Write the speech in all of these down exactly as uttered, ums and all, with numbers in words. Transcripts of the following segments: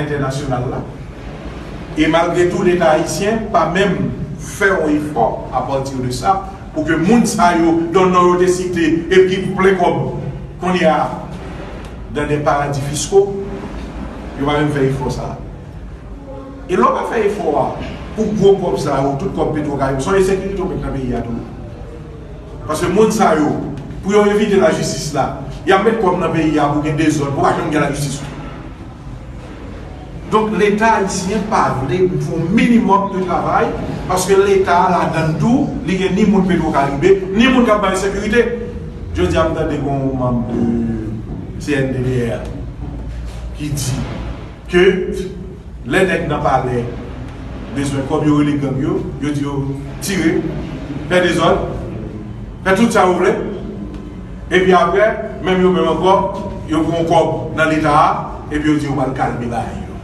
entènasyonal la. E malgre tou, Leta ayisyen pa menm fè yon efò apati de sa, pou ke moun sa yo, dont non yo te site, epi ki plen kòb, kounye a, dans des paradis fiscaux, yo pa menm fè efò sa. E lè w pa fè efò a, pou gwo kòb sa yo, tout kòb Petro Caribe, se yon ensekirite w met nan peyi a tou. Paske moun sa yo, pou yo evite lajistis la, y ap met kòb nan peyi a pou gen dezòd, pou pa janm gen lajistis. Donk, Leta ayisyen pa vle fè yon minimòm de travay, paske Leta a ladann tou, li gen ni moun Petro Caribe, ni moun k ap bay sekirite. Jodi a, m tande gen yon manm de C N D D R ki di ke lè nèg nan palè bezwen kòb, yo rele gang yo, yo di yo tire, fè dezòd, fè tout sa yo vle. Epi apre, menm yo menm ankò, yo pran kòb nan Leta a, epi yo di yo pral kalme bagay yo.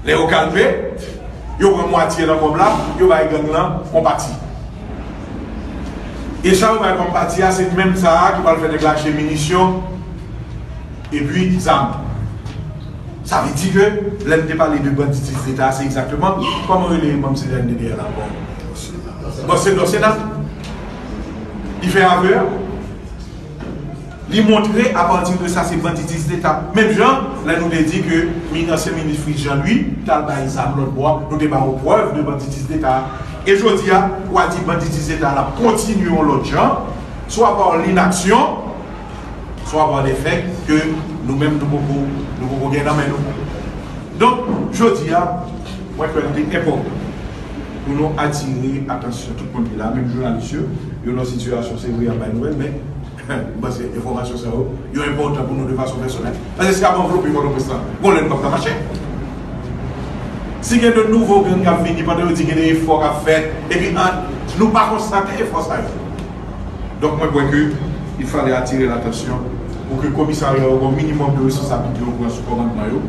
Lè yo kalme, yo pran mwatye nan kòb la, yo bay gang lan yon pati. E sa yo bay kòm pati a, se menm sa a ki pral fè nèg la achte minisyon, epi zam. Sa vle di ke lè n te pale de banditis Leta, se egzakteman, kòman rele manm C N D D R la ankò? Bon, se Dòsena. Li fè avè, li montre apati de sa se banditis Leta. Menm jan, lè nou te di ke min-, ansyen minis Fritz Jean Louis t al bay zam lòt bò a, nou te ba yo prèv de banditis Leta. E jodi a, ou a di banditis Leta la kontinye yon lòt jan, swa pa linaksyon, swa pa de fè ke nou menm nou poko, nou poko gen nan men nou. Donk, jodi a, mwen kwè li te enpòtan pou nou atire atansyon tout moun ki la, menm jounalis yo, yo nan sitiyasyon, se vre, y ap bay nouvèl, men m panse enfòmasyon sa yo, yo enpòtan pou nou de fason pèsonèl. Paske si y ap anvlope Pòtoprens lan, gon lè n p ap ka mache. Si gen de nouvo gang k ap vini pandan yo di gen de efò k ap fèt, epi an, nou pa konstate efò sa yo. Donk, mwen kwè ke il fallait attirer l'attention pou ke komisarya yo gen yon minimòm de responsablite yo pran sou kòmandman yo,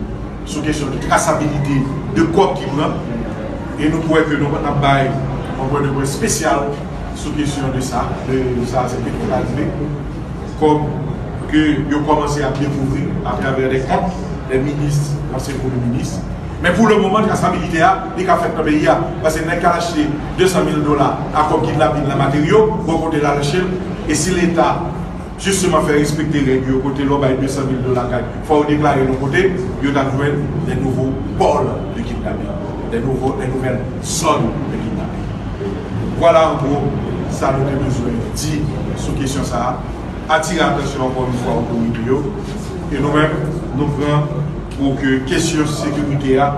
sou kesyon de trasabilite de kòb ki pran. E nou kwè ke nou ap bay yon pwen de près espesyal sou kesyon de sa, de sa se Petro Caribe, kòb ke yo kòmanse ap dekouvri atravè de kont de minis, ansyen premye minis. Men pou le moman, trasabilite a, li ka fèt nan peyi a. Paske nèg ka achte de san mil dola a kòb kidnapin nan materyo, bò kote l al achte l. E si Leta, jisteman, fè respekte règ yo, kote lè w bay de san mil dola kay, fò w deklare l yon kote, yo t ap jwenn de nouvo pòl de kidnapin, de nouvo, de nouvèl zòn de kidnapin. Vwala, an gwo, sa nou te bezwen di sou kesyon sa a. Atire atansyon ankò yon fwa otorite yo. E nou menm, nou pran pou ke kesyon sekirite a,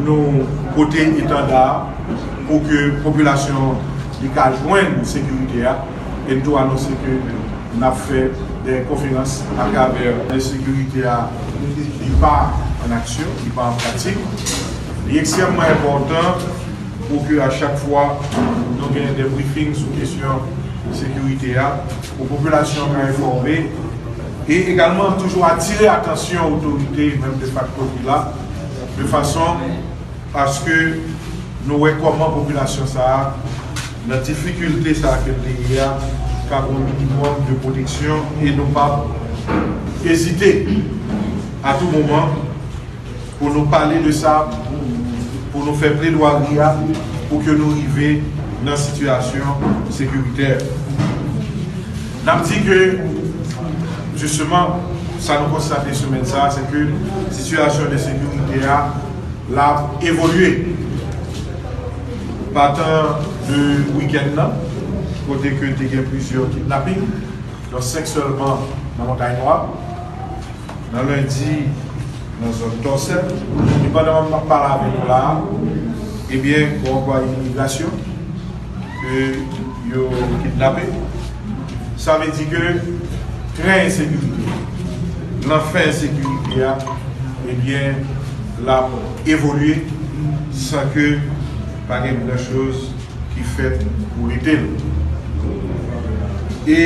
nou pote etanda a pou ke popilasyon li ka jwenn sekirite a. E n tou anonse ke n ap fè de konferans atravè de sekirite a, li pa an aksyon, li pa an pratik. Li ekstrèmman enpòtan pou ke a chak fwa nou gen de briefing sou kesyon sekirite a, pou popilasyon an ka enfòme, e egalman toujou atire atansyon otorite, menm de facto ki la, de fason aske nou wè kòman popilasyon sa a, nan difikilte sa a ke l te ye a, ka gen yon minimòm de pwoteksyon e nou p ap ezite a tou moman pou nou pale de sa, pou nou fè pledwari a, pou ke nou rive nan sitiyasyon sekiritè. N ap di ke, jisteman, sa nou konstate semèn sa a, se ke sitiyasyon de sekirite a, l ap evolye. Patan de wikenn nan, kote ke te gen plizyè kidnaping, dont senk sèlman nan Montay Nwa, nan lendi, nan zòn Tòsè. E pandan m ap pale avè nou la a, ebyen, gon anplwaye imigrasyon ke yo kidnape. Sa vle di ke tren ensekirite, lanfè ensekirite a, ebyen, l ap evolye san ke pa gen gran choz ki fèt pou rete l. E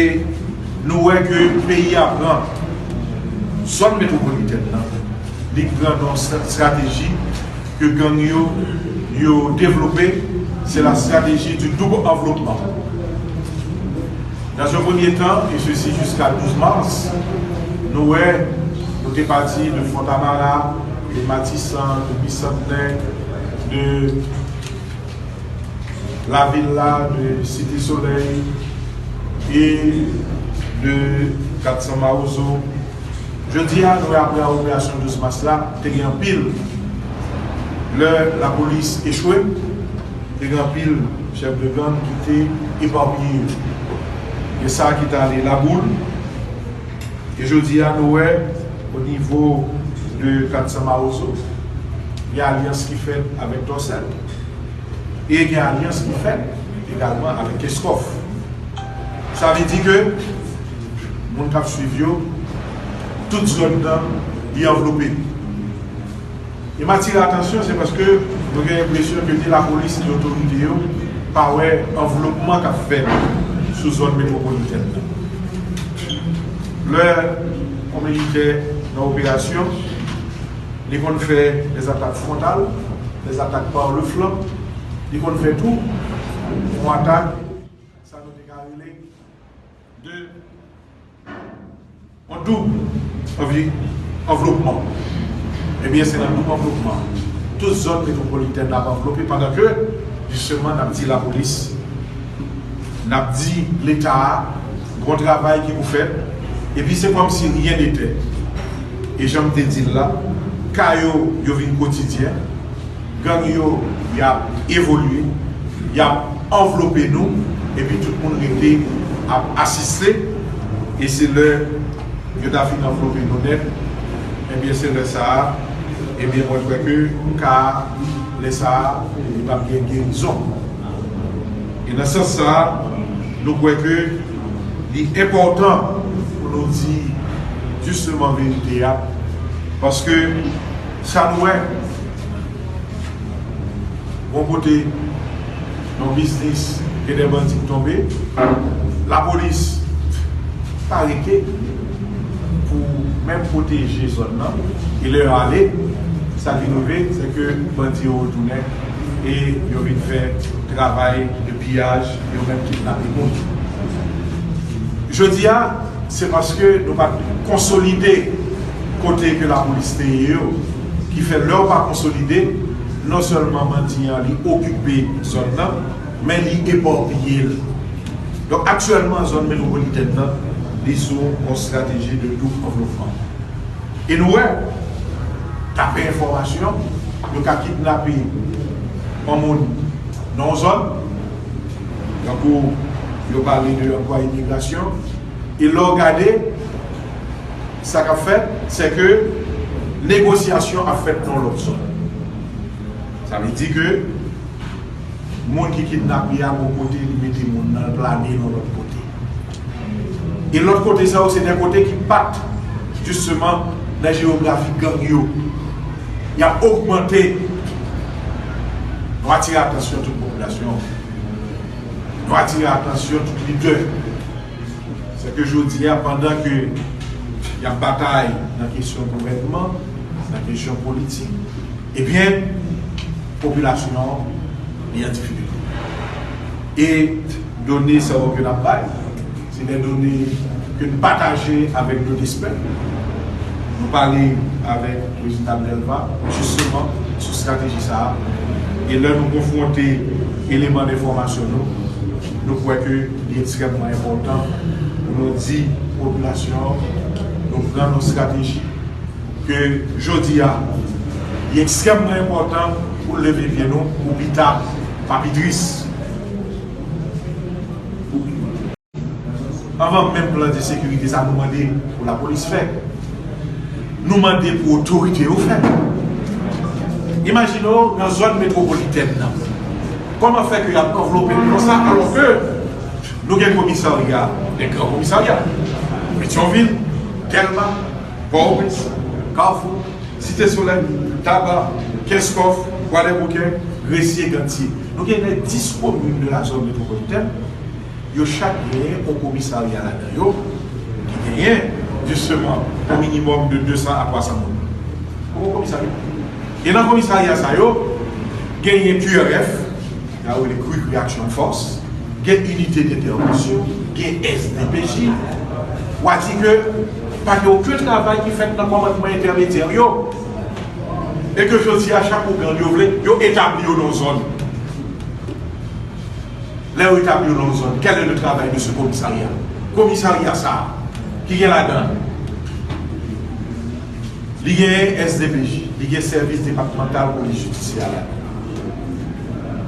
nou wè ke peyi a pran, zòn metwopolitèn nan, li pran yon stra-, estrateji ke gang yo, yo devlope, se la stratégie du double enveloppement. Dans un premier temps, et ceci jusqu'à douze mars, nou wè, nou te pati de Fontamara, Matisan, de Bisantnè, de Lavila, de Site Solèy e de Kat San Mawozo. Jodi a, nou wè apre operasyon douz mas la, te gen anpil. Lè lapolis echwe, te gen anpil chèf de gang ki te epapiye. Gen sa ki t ale Laboul. E jodi a, nou wè, o nivo de Kat San Mawozo, gen alyans ki fèt avèk Tòsèl. E gen alyans ki fèt egalman avèk Keskòf. Sa vle di ke moun k ap swiv yo, tout zòn nan, li anvlope. E m atire atansyon, se paske nou gen enpresyon ke ni lapolis, ni otorite yo pa wè anvlopman k ap fèt sou zòn metwopolitèn nan. Lè yon militè nan operasyon, li konn fè des attaques frontales, des attaques par le flanc, li konn fè tou yon atak, sa nou te ka rele de yon doub anvi- anvlopman. Ebyen, se nan doub anvlopman. Tout zòn metwopolitèn nan ap anvlope pandan ke, jisteman, n ap di lapolis, n ap di Leta a, gon travay ki pou fèt, epi se kòmsi rien n'était. E jan m te di l la, ka yo, yo vin kotidyen, gang yo, y ap evolye, y ap anvlope nou, epi tout moun rete ap asiste, e se lè yo ta fin anvlope nou nèt, ebyen, se lè sa a, ebyen, mwen kwè ke ka lè sa a, li p ap gen gerizon. E nan sans sa a, nou kwè ke li enpòtan pou nou di jisteman verite a, paske sa nou wè, yon kote, yon biznis, gen de bandi k tonbe, lapolis pa rete pou menm pwoteje zòn nan. E lè yo ale, sa ki rive, se ke bandi yo retounen e yo vin fè travay de piyaj, yo menm kidnape moun. Jodi a, se paske nou pa t konsolide kote ke lapolis te ye yo, ki fè lè w pa konsolide, non sèlman bandi an li okipe zòn nan, men li epapiye l. Donk, aktyèlman, zòn metwopolitèn nan, li sou yon estrateji de doub anvlopman. E nou wè, dapre enfòmasyon, yo ka kidnape yon moun nan yon zòn, tankou yo pale de anplwaye migrasyon, e lè w gade, sa k ap fèt, se ke negosyasyon ap fèt nan lòt zòn. Sa vle di ke moun ki kidnape a gon kote li mete moun nan, l plane l yon lòt kote. E lòt kote sa yo, se de kote ki pa t, jisteman, nan jewografi gang yo. Y ap ogmante. Nou atire atansyon tout popilasyon. Nou atire atansyon tout lidè. Se ke jodi a, pandan ke y ap batay nan kesyon gouvènman, nan kesyon politik, ebyen, popilasyon an, li an difikilte. E done sa yo ke n ap bay, se de done ke n pataje avèk Dodespè. Nou pale avèk Reginald Delva, jisteman, sou estrateji sa a. E lè nou konfwonte eleman d enfòmasyon nou, nou kwè ke li ekstrèmman enpòtan pou nou di popilasyon an, nou pran yon estrateji ke jodi a, li ekstrèmman enpòtan pou leve pye nou, pou pita pa pi tris. Anvan menm plan de sekirite sa nou mande pou lapolis fè, nou mande pou otorite yo fè. Imajine w nan zòn metwopolitèn nan. Kòman fè ke y ap anvlope nou konsa, alò ke nou gen komisarya, de gran komisarya, Petyonvil, Dèlma, Pòtoprens, Kafou, Site Solèy, Taba, Kenskòf, Kwadèboukè, Gresye, Gantye. Nou gen lè dis komin de la zòn metwopolitèn, yo chak genyen yon komisarya ladan yo, ki genyen, jisteman, yon minimòm de de san a twa san moun. Yon komisarya. E nan komisarya sa yo, genyen Q R F, sa yo rele Quick Reaction Force, gen inite d entèvansyon, gen S D P J. W a di ke pa gen okenn travay ki fèt nan kòmandman entèmedyè yo. E ke jodi a, chak ougan yo vle, yo etabli yo nan zòn. Lè yo etabli yo nan zòn, quel est le travail de ce commissariat? Komisarya sa a, ki gen ladan l? Li gen S D P J, li gen sèvis depatmantal polis jidisyè la.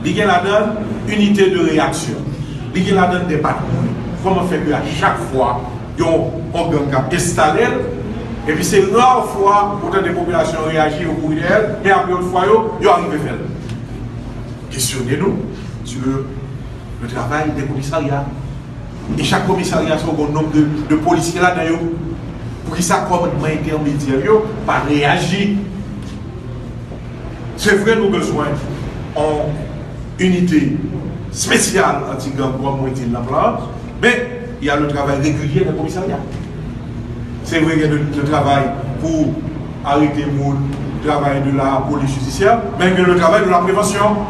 Li gen ladan l inite de reyaksyon. Li gen ladan l de patwouy. Kòman fè ke a chak fwa yon, yon gang ap enstale l, epi se ra fwa ou tande popilasyon an reyaji, yo kouri dèyè l, men apre lòt fwa yo, yo arive fè l? Kesyone nou sur le, le travail des commissariats. E chak komisarya sa, ou gen yon nonb de, de polisye ladan yo. Poukisa kòmandman entèmedyè yo pa reyaji? Se vre, nou bezwen yon inite espesyal anti-gang, kòm mwen di l nan plan an, men y a le travay regilye nan komisarya. Se vre, gen de, de travay pou arete moun, travay de la polis jidisyè, men gen le travay de la prevansyon.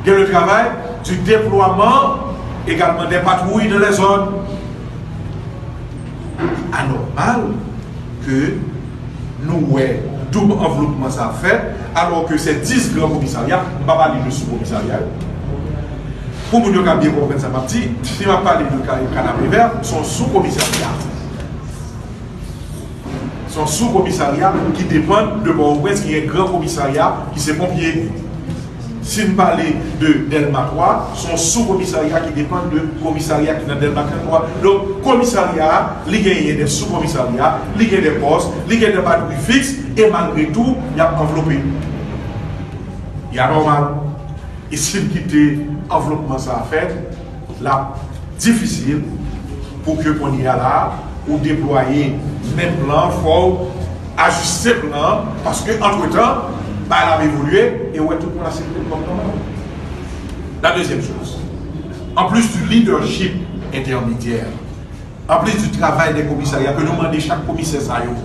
Gen le travay du déploiement également des patrouilles dans les zones. Anòmal ke nou wè doub anvlopman sa ap fèt, alò ke se dis gran komisarya, m pa pale de sou komisarya yo. Pou moun yo ka byen konprann sa m ap di, si m ap pale de Ka-, Kanapevè, se yon sou komisarya. Se yon sou komisarya ki depann de Pòtoprens, ki gen gran komisarya ki se ponpye. Si n pale de Dèlma twa, se yon sou komisarya ki depann de komisarya ki nan Dèlma trant twa. Donk, komisarya a, li genyen de sou komisarya, li gen de pòs, li gen de patwouy fiks, e malgre tou, y ap anvlope. Y a nòmal. E si n kite anvlopman sa a fèt, l ap difisil pou ke kounye a la, ou deplwaye menm plan, fò w ajiste plan an, paske antretan, bagay la ap evolye, e ou wè tout moun ap sikile kòm nòmal. La deuxième chose, en plus du leadership intermédiaire, en plus du travail des commissariats, ke nou mande chak komisè sa yo,